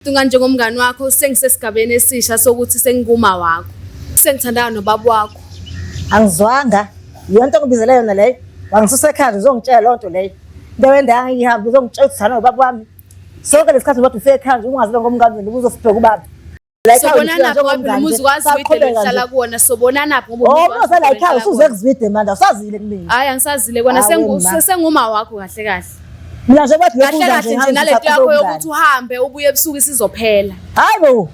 Dunga njengomngani wakho sengisesigabeni esisha sokuthi sengikuma wakho. Sengithandana nobaba wakho. Angizwanga. Iyona nto ongibizele yona leyo. Wangisusa ekhaya nje uzongitshela leyo nto leyo. Into wenda ngihambe uzongitshela ukuthi uthanda nobaba wami. Sonke lesikhathi ubaba ufike ekhaya nje ungazi ngomngani wena ubuzosibheka ubaba. La ekhaya Sobonana ufika phi ngoba phela njengomngani umuzi nje, kwaZwide saqhubeka lokuhlala nje. kuwona sobonana phi ngoba Oh, umuzi uma usela kwaZwide ekhaya lokuhlala usuze kuwona. kuzwide manje awusazile kumina. Hhayi angisazile kona Hawe ma. senguma wakho kahle kahle. Mina nje bathi lokhu Kahle kahle nje nalento yakho yokuthi uhambe ubuye ebusuku isizophela. Hayi bo.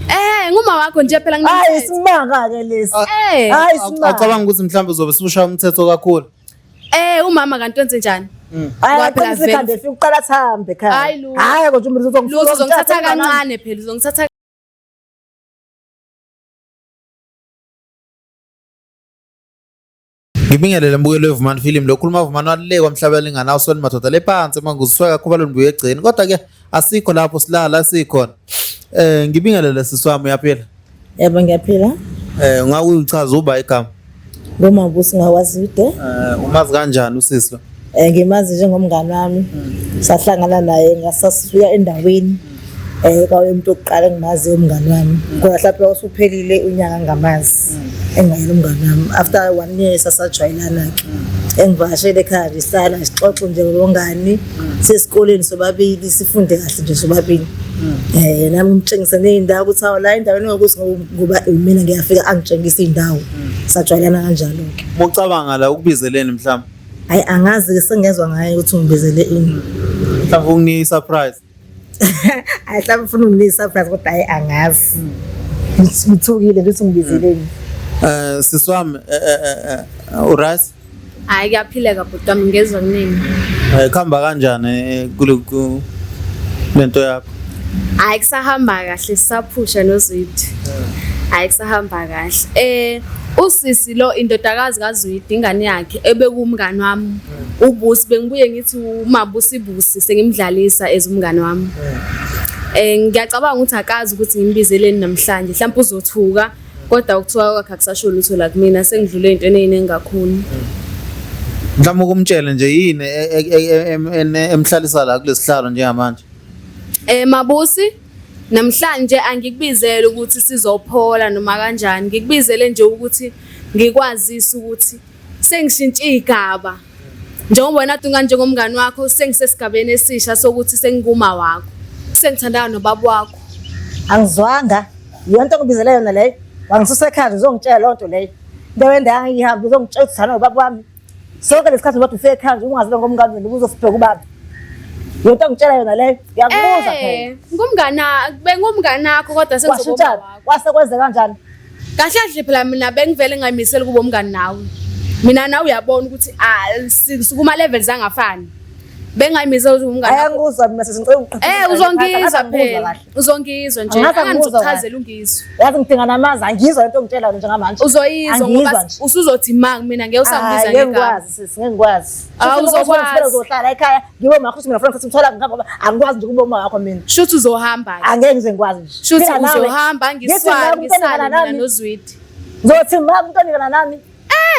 Eh nguma wakho nje phela Hayi nginomthetho. isimanga ke lesi. Eh Hayi isimanga. Acabanga ukuthi mhlawumbe uzobe usushaya umthetho kakhulu. eh umama kanti wenze njani? Hayi Ngoba phela aqinisa ikhanda vele- efika uqala athambe ekhaya. Hayi, lutho. Hayi kodwa umuntu uzongifuna. Lutho uzongithatha kancane phela uzongithatha Ngibingelele mbukelo weVumani Film lo khuluma Vumani walile kwamhlaba linganawo sona madoda lephansi manguziswa kakhulu ngibuye egcini kodwa ke asikho lapho silala sikhona eh ngibingelele sisi wami uyaphila Yebo ngiyaphila. eh ungakuchaza uba igama NguMabusi ngakwaZwide. eh umazi kanjani usisi lo Eh ngimazi njengomngani wami. Sahlangana naye ngasasifika endaweni. Eh kwaye umuntu oqala engimazi umngani wami. Kodwa mhlawumbe usuphelile unyaka ngamazi. Engayena umngani wami. After one year sasajwayelana ke. Engivakashele ekhaya nje sihlala sixoxe nje ngobungani. Sesikoleni sobabili sifunde kahle nje sobabili. Eh nami ngimtshengise nezindawo ukuthi awu la endaweni ngokuthi ngoba mina ngiyafika angitshengise indawo. Sajwayelana kanjalo ke. Mucabanga la ukubizeleni mhlawumbe Hayi angazi ke sengezwa ngaye ukuthi ungibizele ini. mhlawumbe unginike i-surprise Hayi mhlawumbe ufuna unginike i-surprise kodwa hayi angazi. Ngithukile nje ukuthi ungibizeleni. eh sisi wami urice Hayi kuyaphileka bhuti wami ngezwa kuningi. eh khamba kanjani eh, kule lento yakho Hayi kusahamba kahle sisaphusha noZwide. Hayi kusahamba kahle. Eh usisi lo indodakazi kaZwide ingane yakhe ebekumngani wami uBusi bengibuye ngithi uMabusi Busi sengimdlalisa as umngani wami. Eh ngiyacabanga ukuthi akazi ukuthi ngimbizeleni namhlanje mhlawumbe uzothuka kodwa ukuthuka kwakhe akusasho lutho la kumina sengidlule ey'ntweni ey'ningi kakhulu. Mhlawumbe ukumtshele nje yini emhlalisa la kulesihlalo njengamanje. Eh Mabusi namhlanje angikubizele ukuthi sizophola noma kanjani ngikubizele nje ukuthi ngikwazise ukuthi sengishintshe igaba njengoba wena Dunga njengomngani wakho sengisesigabeni esisha sokuthi sengikuma wakho sengithandana nobaba wakho Angizwanga. Iyona nto ongibizele yona leyo. Wangisusa ekhaya nje uzongitshela leyo nto leyo. Into wenda ngihambe uzongitshela ukuthi uthanda nobaba wami. Sonke lesikhathi ubaba ufike ekhaya nje ungazi ngomngani wena ubuzosibheka ubaba. Yonke ongitshela yona leyo. Ngiyakubuza phela. Eh ngumngani bengumngani wakho kodwa sengizoba Washintshana. wakho Kwase kweze kanjani? Kahle kahle phela mina bengivele ngayimisela ukuba umngani nawe. Mina nawe uyabona ukuthi ah sikuma levels angafani. Bengayimisela ukuthi umngani wakho. Ayangikuzwa mina sisi ngicela uqhubeke. Eh uzongizwa phela. Uzongizwa nje. Angaze angikuzwa Angizokuchazela ungizwe. Yazi ngidinga namazwi angizwa lento ongitshela yona njengamanje. Uzoyizwa Angizwa ngoba nje. usuzothi ma mina ngeke usangibiza Hayi, ngeke ngegama. ngikwazi sisi, ngeke ngikwazi. Ah, Shuthi uma uzokwazi. uthi uzohlala ekhaya, ngibe makho ukuthi mina ngifuna ukuthi ngithola ngihamba ngoba angikwazi nje ukuba uma wakho mina. Shuthi uzohamba ke. Angeke ngize ngikwazi nje. Shuthi Phila nawe. uzohamba Ngithi ngiswali mina ngisale umntwana mina nami. noZwidi. Ngizothi ma umntwana nami.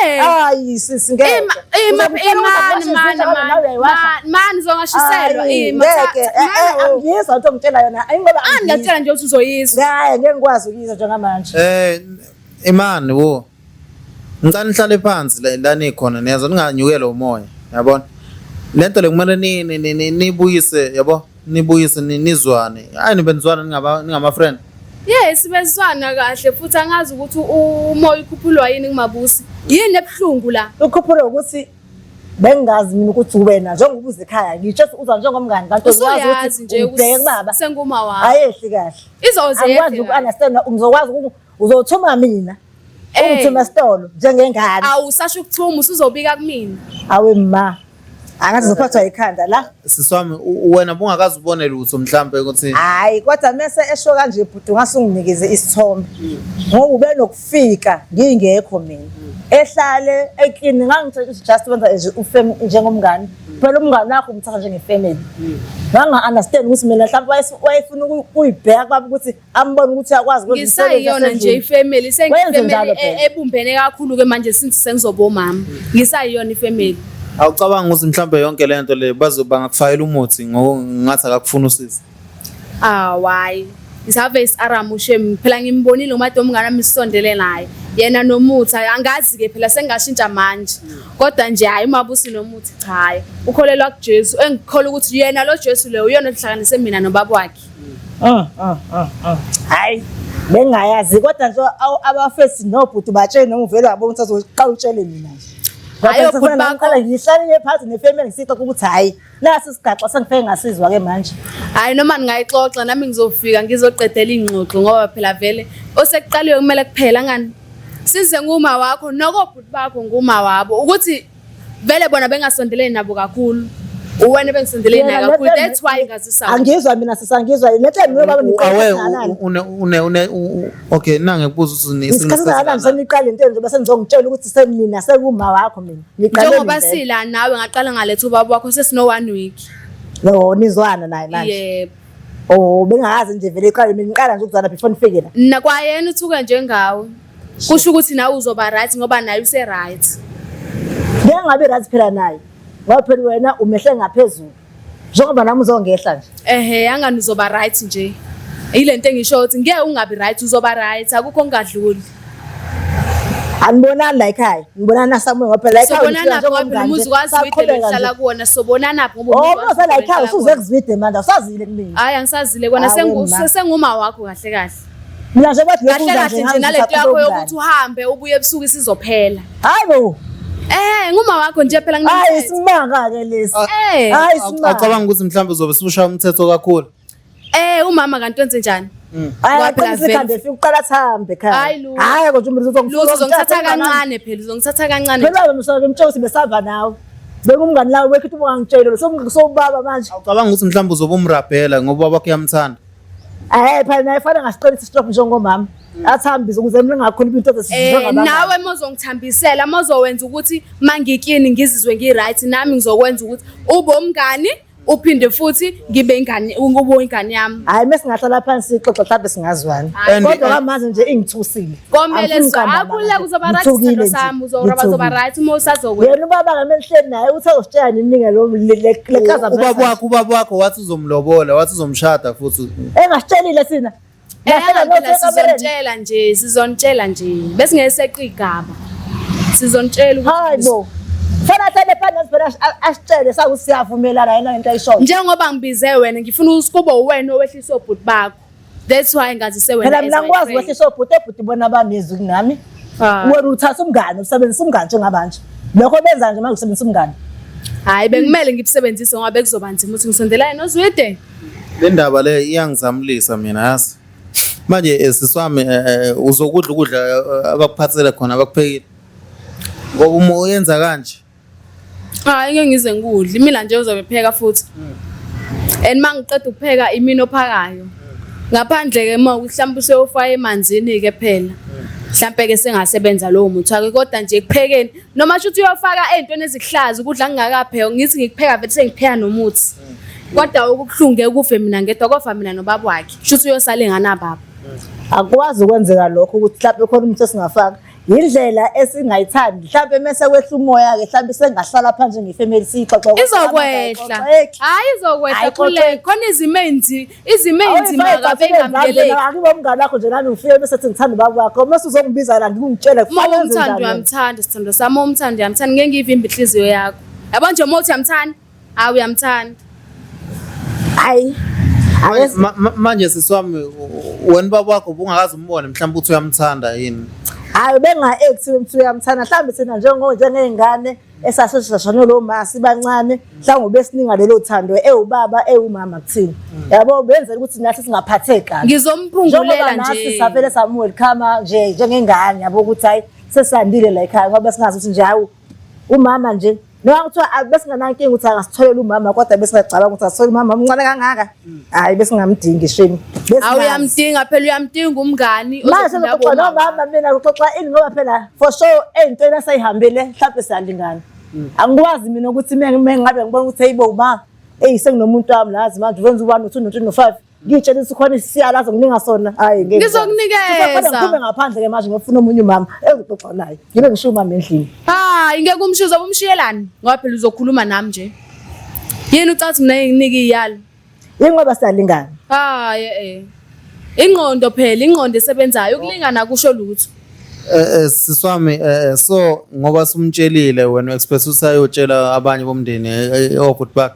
Eh. Hayi sisi ngeke. Ima ima Uzomtshela ukuthi imani awashe mani izitsha kodwa nawe mani uyayiwasha. mani zongashiselwa Hayi, ima ngeke. Eh, eh, angiyizwa into ongitshela yona. Ayi ngoba Ani angiyizwa. ngiyakutshela nje ukuthi uzoyizwa. Hayi ngeke ngikwazi ukuyizwa njengamanje. Eh imani wo. Ngicela nihlale phansi la la nikhona niyazwa ninganyukelwa umoya yabona. Lento le kumele ni nibuyise yabo nibuyise nizwane. Hayi nibe nizwana ningaba ningama friend. Yes bezwana kahle futhi angazi ukuthi umoya ukhuphulwa yini kumabusi. Yini ebuhlungu la? Ukhuphule ukuthi bengingazi mina ukuthi wena njengoba uze ekhaya ngitsho ukuthi uza njengomngani kanti uyazi Usuyazi ukuthi nje ubheke kubaba senguma wakho. ayehli kahle. Izoze Angikwazi yehle kahle. uku-understand ngizokwazi uzothuma mina. Eh. Ungithuma esitolo njengengane. Awusasho ukuthuma usuzobika kumina. Awe ma. Angathi uzophathwa ikhanda la. Sisi wami wena bungakaze ubone lutho mhlambe ukuthi Hayi kodwa mese esho kanje bhuti ungase unginikeze isithombe. Ngoba ube nokufika ngingekho mina. Ehlale eklini ngangithe ukuthi just wenza nje ufem njengomngani. Phela umngani wakho umthatha njengefamily. Nganga understand ukuthi mina mhlawumbe wayefuna ukuyibheka kwabo ukuthi ambone ukuthi uyakwazi ukwenza umsebenzi Ngisayiyona nje wasendlini. ifamily Wenze njalo sengifamily phela. ebumbene kakhulu ke manje since sengizoba umama. Ngisayiyona ifamily. Awucabanga ukuthi mhlambe yonke lento le bazo bangakufakela umuthi ngokungathi akakufuna usizo. Ah why? Isave isaramu shem phela ngimbonile umade omngane wami sisondele naye. Yena nomuthi angazi ke phela sengashintsha manje. Kodwa nje hayi uMabusi nomuthi cha hayi. Ukholelwa kuJesu engikholwa ukuthi yena lo Jesu lo uyona ohlanganise mina nobaba wakhe. Ah ah ah ah. Hayi bengayazi kodwa nje abafesi nobhuti batshele noma uvele wabona ukuthi azoqala utshele mina nje. Hayi obhuti bakho ngihlalele phansi nefamily ngisixoxa ukuthi hayi Nasi isigaxa sengifike ngasizwa ke manje. Hayi noma ningayixoxa nami ngizofika ngizoqedela ingxoxo ngoba phela vele osekuqaliwe kumele kuphela ngani. Size nguma wakho nokobhuti bakho nguma wabo ukuthi vele bona bengasondeleni nabo kakhulu. Uwena bengisondeleni naye kakhulu that's why ngazisa. Angizwa mina sisangizwa lethe mina baba niqale. Une une une okay nangikubuza ukuthi ni isikhathi singakanani seniqala into enje bese nizongitshela ukuthi senina sekuma wakho mina. Ngiqale Njengoba sila nawe ngaqala ngaletha ubaba wakho sesino one week. No, nizwana naye manje. Yebo. Oh, bengazi nje vele iqale mina ngiqala nje ukuzwana before nifike la. Na kwayena uthuke njengawe. Kusho ukuthi nawe uzoba right ngoba naye use right. Ngeke ngabe right phela naye. Ngoba phela wena umehle ngaphezulu. Njengoba nami uzongehla nje. Ehhe, angani uzoba right nje. Ile nto engisho ukuthi ngeke ungabi right uzoba right akukho ongadluli. Anibonani la ekhaya. Ngibonana somewhere ngoba phela la ekhaya Sobonana phi ngoba phela umuzi kwaZwide lo hlala kuwona sobonana phi ngoba Oh, umuzi la ekhaya usuze kuZwide manje awusazile kumina. Hayi angisazile kona senguma wakho kahle kahle. Mina nje bathi kahle kahle nje nalento yakho yokuthi uhambe ubuye ebusuku isizophela. Hayi bo. Eh, nguma wakho nje phela nginomthetho. Hayi isimanga ke lesi. Eh. Hayi isimanga. Acabanga ukuthi mhlawumbe uzobe usushaya umthetho kakhulu. Eh, umama kanti wenze njani? Mm. Hayi phela vele ifika uqala thambe ekhaya. Hayi lutho. Hayi kodwa umuntu uzongifuna. Lutho uzongithatha kancane phela, uzongithatha kancane. Phela baba msaka ngimtshela ukuthi besava nawe. Bengumngani lawe wekho uthi ungangitshela lo sowubaba manje. Awucabanga ukuthi mhlawumbe uzobe umrabhela ngoba ubaba wakho uyamthanda. Eh phela naye fanele ngasiqinisa isitop njengomama. Athambise ukuze mina ngingakhulumi into Eh nawe mozongithambisela mozowenza ukuthi mangikini ngizizwe ngi-right nami ngizokwenza ukuthi ube umngani uphinde futhi ngibe ingane ube ingane yami. Hayi mesingahlala phansi sixoxa mhlawumbe singazwana. Kodwa kwamanje nje ingithusile. Komele akhululeke uzoba right isithando sami uzoba right uma usazokwenza. Yena ubaba ngamenihleli naye uthe usitshela nini ngalo le Ubaba wakho ubaba wakho wathi uzomlobola wathi uzomshada futhi. Engasitshelile sina. Sizonitshela nje sizonitshela nje bese ngeke seqe igaba. Sizonitshela ukuthi Hayi bo. Fana ahlale phansi phela asitshele sakuthi siyavumelana yena ngento ayishoyo. Njengoba ngibize wena ngifuna ukuthi kube uwena owehlisa obhuti bakho. That's why ngazise wena. Phela mina ngikwazi ukwehlisa obhuti obhuti bona banezwi kunami. Wena uthatha umngane usebenzisa umngane njengabanje. Lokho benza nje manje usebenzisa umngane. Hayi bekumele ngibusebenzise ngoba bekuzoba nzima ukuthi ngisondelane noZwide. Le ndaba le iyangizamulisa mina yazi. Manje sisi wami uzokudla ukudla abakuphathele khona abakuphekile. Ngoba uma uyenza kanje Hayi ngeke ngize ngikudle. Imina nje uzobe pheka futhi. And mangiqeda ukupheka imina ophakayo. Ngaphandle ke uma mhlawumbe useyofaka emanzini ke phela. Mhlampe ke sengasebenza lowo muthi wakhe kodwa nje ekuphekeni noma shuthi uyofaka ey'ntweni ezikuhlaza ukudla kungakaphekwa ngithi ngikupheka vele sengipheka nomuthi. Kodwa okubuhlungu ngeke kufe mina ngedwa kofa mina nobaba wakhe. Shuthi uyosala enganababa. Akukwazi ukwenzeka lokho ukuthi mhlawumbe khona umuthi esingafaka. Yindlela esingayithandi mhlawumbe mese kwehla umoya ke mhlawumbe sengahlala phansi ngefamily siyixoxe Izokwehla. Hayi izokwehla khuleka. Khona izimo enzi izimo ey'nzima kabi ey'ngamukeleki. Akibo umngane wakho nje nami ngifike bese ethi ngithanda ubaba wakho mase uzongibiza la ngikungitshele Uma umthanda uyamthanda sithandwa sami, uma umthanda uyamthanda ngeke ngiyivimbe inhliziyo yakho. Yabo nje uma uthi uyamthanda, hawu uyamthanda. Hayi. Ake Manje sisi wami wena ubaba wakho ubungakaze umbone mhlawumbe uthi uyamthanda yini? Hayi benga-act ukuthi uyamthanda mhlawumbe thina njengo njengey'ngane esaseshashane lo ma sibancane mhlawumbe besininga lelo thando ewubaba ewumama kuthina yabo benzela ukuthi nathi singaphatheki kabi Ngizomphungulela nathi nje. savele samu-welcome nje njengengane yabo ukuthi hayi sesandile la ekhaya ngoba singazi ukuthi nje hawu umama nje noma kuthiwa ah, besinganankinga ukuthi akasitholele umama kodwa besingacabanga ukuthi asithole umama omncane kangaka hhayi besingamdingi shame Awu uyamdinga phela uyamdinga umngani manje ozofunda sekuxoxa kubomama. nomama mina kuxoxa ini ngoba phela for sure ey'ntweni eseyihambile mhlawumbe siyalingana angikwazi mina ukuthi mengabe ngibona ukuthi heyibo ma eyi senginomuntu wami lazi manje wenza u-one no-two no-three no-five ngiyitshela ukuthi khona isiyalo azonginika sona hayi ngeke Ngizokunikeza. ngiphume ngaphandle ke manje ngiyofuna omunye umama engizoxoxa naye ngibe ngishiya umama endlini Hayi ngeke umshiye uzobe umshiyelani ngoba phela uzokhuluma nami nje. Yini ucathi mina nginike iyalo. Yingoba siyalingana. Hayi eh. Ingqondo phela ingqondo esebenzayo ukulingana kusho lutho. Sisi wami so ngoba sumtshelile wena express usayotshela abanye bomndeni obhuti bakhe.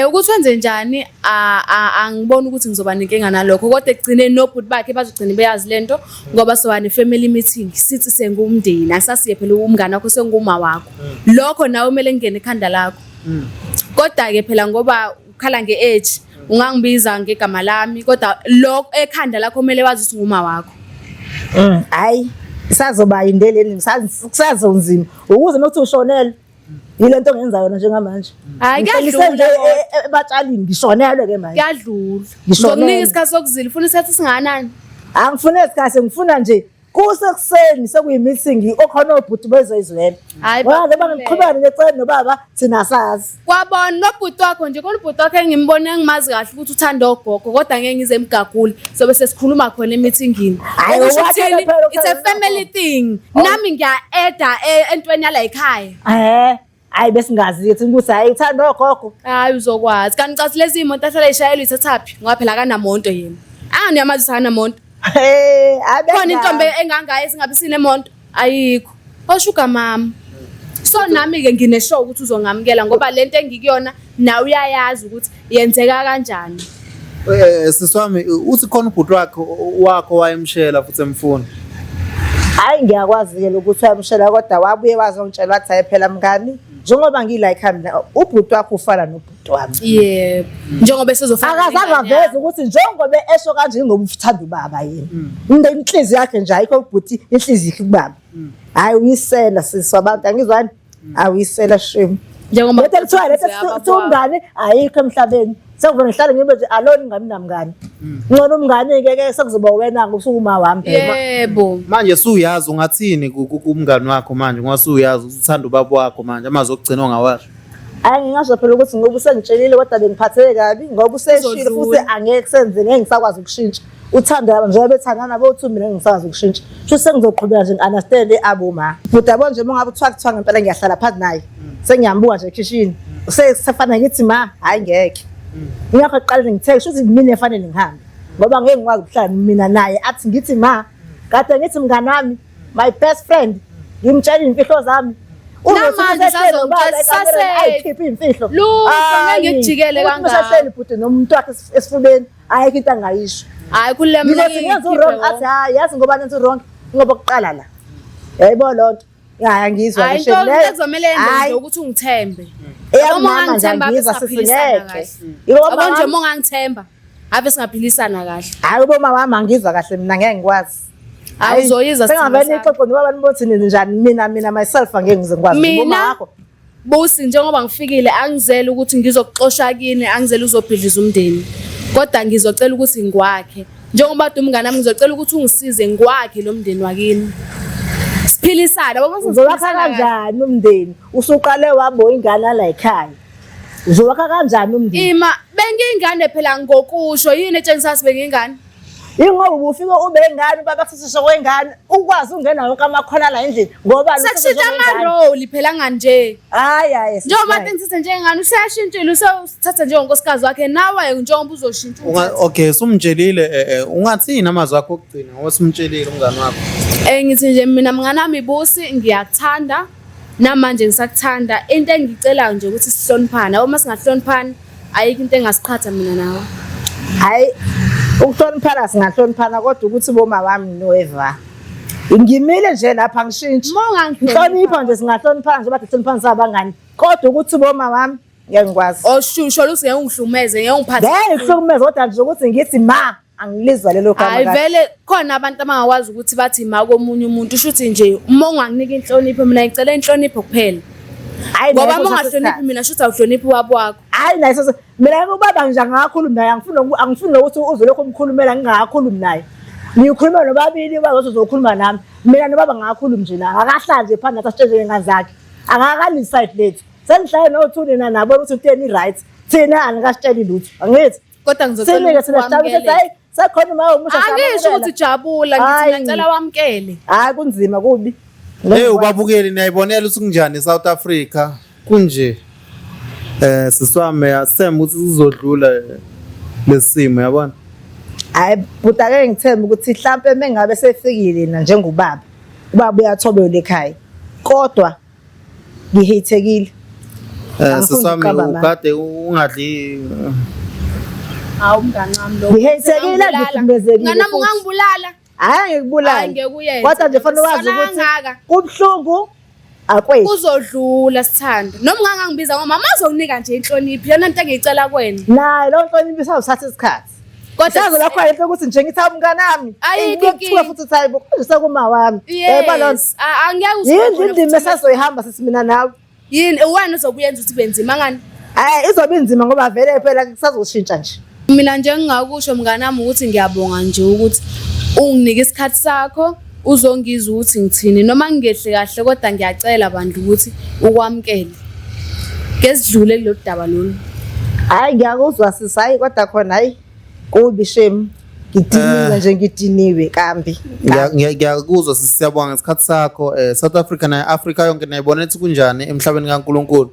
Ukuthi wenze njani angiboni ukuthi ngizoba nenkinga nalokho kodwa ekugcineni nobhuti bakhe bazogcina beyazi lento ngoba soba ne-family meeting sithi sengumndeni akusasiye phela umngane wakho senguma wakho. Lokho nawe kumele kungene ekhanda lakho. Kodwa-ke phela ngoba ukhala nge-age ungangibiza ngegama lami kodwa lokho ekhanda lakho kumele wazi ukuthi nguma wakho. Hayi isazoba yinde leni kusazonzima ukuze nokuthi ushonelwe yile nto ongenza yona njengamanje. Hhayi, Ngihlalise kuyadlula nje kodwa. ebatshalini ngishonelwe ke manje. Kuyadlula. Ngishonelwe. Ngizokunika isikhathi sokuzila ufuna isikhathi esingakanani? Angifune isikhathi ngifuna nje kusekuseni sekuyi-meeting okhona obhuti bezoyizwela. Hhayi, Ngoba bakhululeke. bangiqhubeka necele nobaba thina asazi. Kwabona nobhuti wakho nje kodwa ubhuti wakho engimbone engimazi kahle ukuthi uthanda ogogo kodwa ngeke ngize emgagule sobe sesikhuluma khona emithingini. Hhayi, Okusho owakhe ukuthini? phela It's a uthanda family thing. Nami ngiya-eda entweni yala ekhaya. Hayi besingazi thina ukuthi hayi uthanda ogogo. Hayi uzokwazi. Kanti cathi lezi imoto ahlala eyishayela uyithathaphi? Ngoba phela akanamonto yena. Angani uyamazi ukuthi akanamonto. Eh, hayi Khona intombi bengazi. engangaye singabe sinemonto? Ayikho. Oshuga mama. So nami-ke ngine-sure ukuthi uzongamukela ngoba lento engikuyona nawe uyayazi ukuthi yenzeka kanjani. Sisi wami uthi khona ubhuti wakhe wakho wayemshela futhi emfuna. Hayi ngiyakwazi-ke lokuthi wayemshela kodwa wabuye wazongitshela wathi hayi phela mngani njengoba ngila ekhaya mina ubhuti wakho ufana nobhuti wami. Yebo. Njengoba esezofana Akazange nengane aveze yami. ukuthi njengoba esho kanje ngoba uthanda ubaba yena. Into inhliziyo yakhe nje ayikho ubhuti inhliziyo ikho kubaba. Hayi uyisela sisi wabantu angizwani. Awuyisela shame. Njengoba Lento kuthiwa lento kuthiwa umngane ayikho emhlabeni. Sekuvele ngihlale ngibe nje alone ngami namngane. Ngcono umngane ke ke sekuzoba wena ngusukuma wami phela. Yebo. Manje suyazi ungathini kumngani wakho manje ngoba suyazi ukuthi uthanda ubaba wakho manje amazwi okugcina ongawasho. Hayi ngingasho phela ukuthi ngoba usengitshelile kodwa bengiphatheke kabi ngoba useshilo Uzodlula. futhi angeke kusenze ngeke ngisakwazi ukushintsha. Uthando labo njengoba bethandana bothi mina ngeke ngisakwazi ukushintsha. Sho sengizoqhubeka nje ngi-understand aboma. Futhi yabo nje uma ngabe kuthiwa kuthiwa ngempela ngiyahlala phansi naye. Sengiyambuka nje ekhishini. Sesefana ngithi ma hayi ngeke. Ingakho ekuqaleni ngithe shuthi mina efanele ngihambe. Ngoba ngeke ngikwazi ukuhlala mina naye athi ngithi ma kade ngithi mngani wami my best friend ngimtshela iy'mfihlo zami. Uzothi Namanje usehleli nobaba usazongitshela, ekamereni, sase- ayikhiphe iy'mfihlo. Lutho, Hayi, ngeke ngikujikele ukuthi kangaka. usehleli bhuti nomuntu wakhe esifubeni ayikho into angayisho. Hayi khululeka mina Ngizothi ngenza u-wrong athi hayi yazi ngoba nenza u-wrong ngoba kuqala la. Yayibona loo nto. Hayi angizwa Hayi ngisho into leyo. ekuzomele yenze Hayi. nje ukuthi ungithembe. Eyamama nje ungangithemba ave angizwa sisi singaphilisana ngeke. kahle. Yebo Yabo nje mama. uma ungangithemba ave singaphilisana kahle. Hayi uboma wami angizwa kahle mina ngeke ngikwazi. Hayi uzoyizwa Sengavele sithando sami. nixoxe nobaba nibothi ninjani mina myself angeke ngize ngikwazi. Mina? Uboma wakho. Busi njengoba ngifikile angizele ukuthi ngizokuxosha kini angizele uzobhidliza umndeni. Kodwa ngizocela ukuthi ngikwakhe. Njengoba kade umngane wami ngizocela ukuthi ungisize ngikwakhe lo mndeni wakini. Siphilisane yabo mase Uzowakha siphilisana kahle. kanjani umndeni? Usuqale wabo ingane la ekhaya. Uzowakha kanjani umndeni? Ima bengiyingane phela ngokusho yini etshengisa ukuthi bengiyingane? Ingoba ubufike ube ingane ubaba kusisho kwengane ukwazi ungena wonke amakhona la endlini ngoba Sekushintsha amaroli phela nganje. Hayi hayi. Njengoba ngithathe njengengane useyashintshile usewuthatha njengonkosikazi wakhe nawe njengoba uzoshintsha uthathe. Okay sumtshelile ungathini amazwi akho okugcina ngoba sumtshelile umngani wakho. Ngithi nje mina mngani wami Busi ngiyakuthanda namanje ngisakuthanda into engicelayo nje ukuthi sihloniphane uma singahloniphani ayikho into engasiqhatha mina nawe. Hayi ukuhloniphana singahloniphana kodwa ukuthi boma wami noeva. Ngimile nje lapha ngishintshi. Uma ungangihlonipha Ngihlonipha nje singahloniphana nje bathi sihloniphana sabangani. Kodwa ukuthi boma wami ngeke ngikwazi. Oshusho luthi ngeke ungihlukumeze ngeke ungiphathe. Ngeke ngihlukumeze kodwa nje ukuthi ngithi ma angilizwa lelo gama. Hayi kahle. vele khona abantu abangakwazi ukuthi bathi ma komunye umuntu usho ukuthi nje uma unganginika inhlonipho mina ngicela inhlonipho kuphela. Hayi Ngoba naye uma kuthatha ungahloniphi isikhathi. mina shuthi awuhloniphi ubaba wakho. Hayi naye sase mina ubaba nje angakhulumi naye angifuni nokuthi uze lokho umkhulumela ngingakhulumi naye. Ngikhuluma nobabili ubaba uzokhuluma nami. Mina nobaba ngakhulumi nje naye. Akahlali nje phansi asitshele ngengane zakhe. Akakalisi side lethu. Senihlale noThuni nina nabo ukuthi into right. Thina anikasitsheli lutho. Angithi Kodwa ngizocela Sini-ke ukuthi thina sijabule wamukele. sithi hayi sekhona uma umusha Angisho ukuthi jabula ngithi Hayi. mina ngicela wamukele. Hayi kunzima kubi. Hey ubabukeli niyayibonela ukuthi kunjani eSouth Africa kunje. Sisi wami asithembe ukuthi sizodlula. Lesimo yabona. Hayi bhuti, ake ngithembe ukuthi mhlampe mengabe sefikile na njengobaba, ubaba uyathobela ekhaya. Kodwa ngihithekile. Eh Angifuni sisami ukuqamba amanga. ukade ungadli. Hawu mngani wami lo. Ngihethekile, ngihlukumezekile Mngani wami futhi. ungangibulala. Hhayi Hhayi, ngikubulala. ngeke uyenze. Kodwa nje fanele wazi Sona ukuthi kangaka. kubuhlungu akwehli. Kuzodlula sithando. Noma ungangangibiza ngomama azokunika nje inhlonipho. Yona into engiyicela kuwena. Nayo loo nhlonipho isazothatha isikhathi. Kodwa Isazoba khona into yokuthi nje ngithi hawu mngani wami. Ayikho Ngiyokuthuka inkinga. futhi uthi hayi bo konje sekuma wami. Yebo lona. Yes. Angeke Yini uzoba indima esazoyihamba sithi mina nawe? Yini uwena uzobuyenza ukuthi benzima ngani? Hayi izobe inzima ngoba vele phela kusazoshintsha nje. Mina nje engingakusho mngani wami ukuthi ngiyabonga nje ukuthi unginike isikhathi sakho uzongizwa ukuthi ngithini noma ngingehli kahle kodwa ngiyacela bandla ukuthi ukwamukele. Ke sidlule kulolu daba lolu. Hayi ngiyakuzwa sisi, hayi kodwa khona hayi kubi shame. Ngidiniwe nje ngidiniwe kambi. Ngiyakuzwa sisi, siyabonga ngesikhathi sakho. South Africa nayo Africa yonke nayibona ukuthi kunjani emhlabeni kaNkuluNkulu.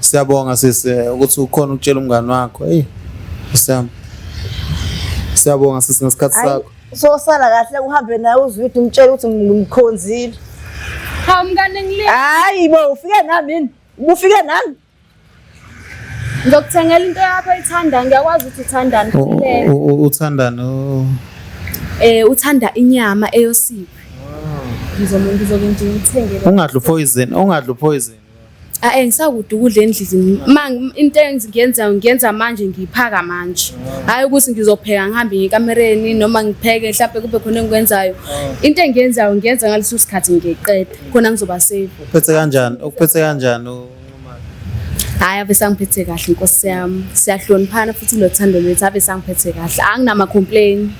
Siyabonga sisi ukuthi ukhona ukutshela umngani wakho. Hey. Siyam. Siyabonga sisi ngesikhathi Hayi sakho. sosala kahle uhambe naye uzwide umtshele ukuthi ngimkhonzile. Hawu mngane ngile. Hayi bo ufike nami yini? Ubufike nami? Ngizokuthengela into yakho oyithandayo ngiyakwazi ukuthi uthandani. Uthandani? Uthanda inyama eyosiwe. Ngizoke nje ngithengele. Ungadli poison, ungadli poison. Ah ngisakude ukudla endlini. Ma into engiyenzayo ngiyenza manje ngiyiphaka manje. Hayi ukuthi ngizopheka ngihambe ngiye ekamereni noma ngipheke mhlawumbe kube khona engikwenzayo. Into engiyenzayo ngiyenza ngaleso sikhathi ngiyiqeda. Khona ngizoba safe. Uphethe kanjani? Ukuphethe kanjani uNxumalo? Hhayi ave sangiphethe kahle Nkosi yami. Siyahloniphana futhi nothando lwethu ave sangiphethe kahle. Anginama complain.